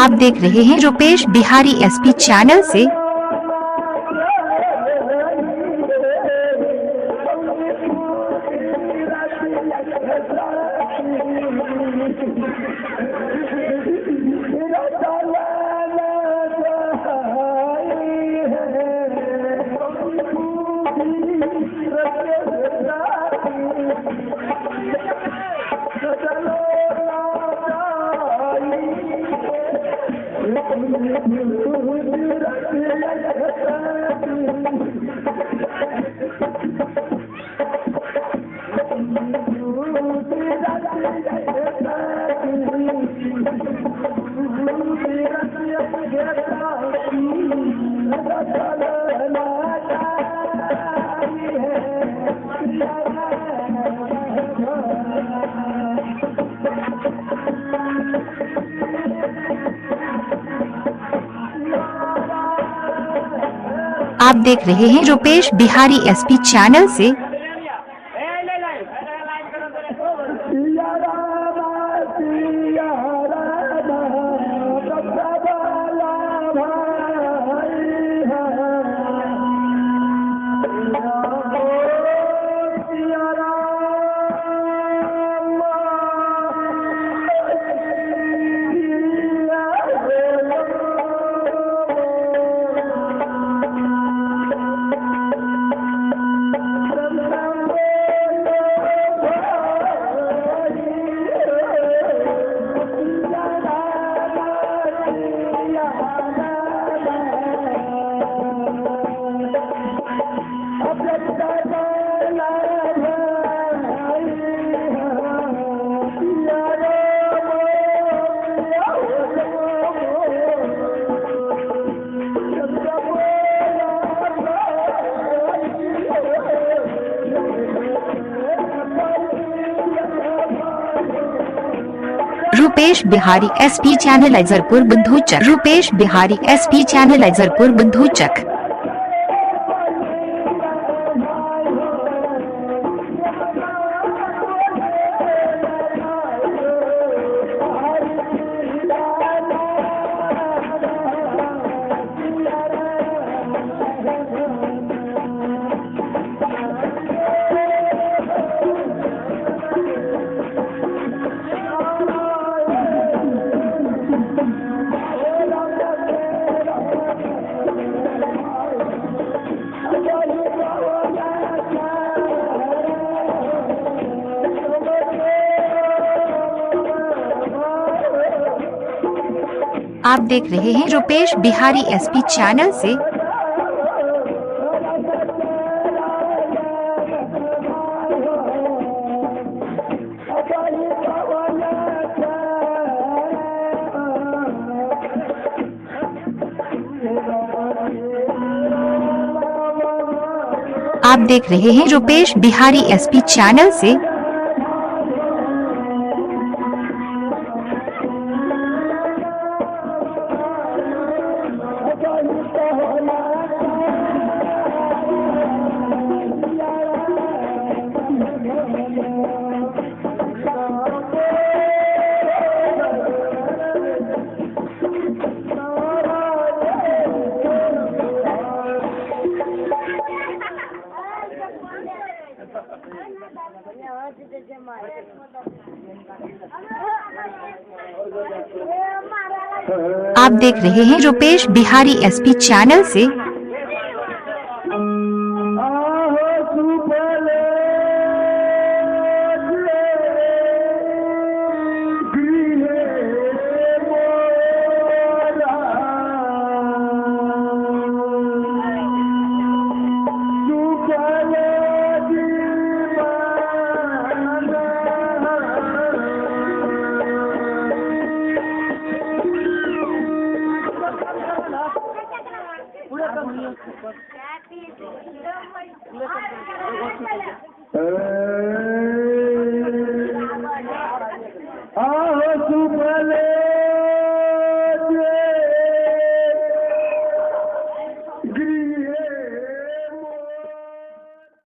आप देख रहे हैं रुपेश बिहारी एसपी चैनल से। आप देख रहे हैं रुपेश बिहारी एसपी चैनल से। Rupesh Bihari SP channel Azarpur Buddhuchak. Rupesh Bihari SP channel Azarpur Buddhuchak. आप देख रहे हैं रुपेश बिहारी एसपी चैनल से। आप देख रहे हैं रुपेश बिहारी एसपी चैनल से। आप देख रहे हैं रुपेश बिहारी एसपी चैनल से। आहो सुफले।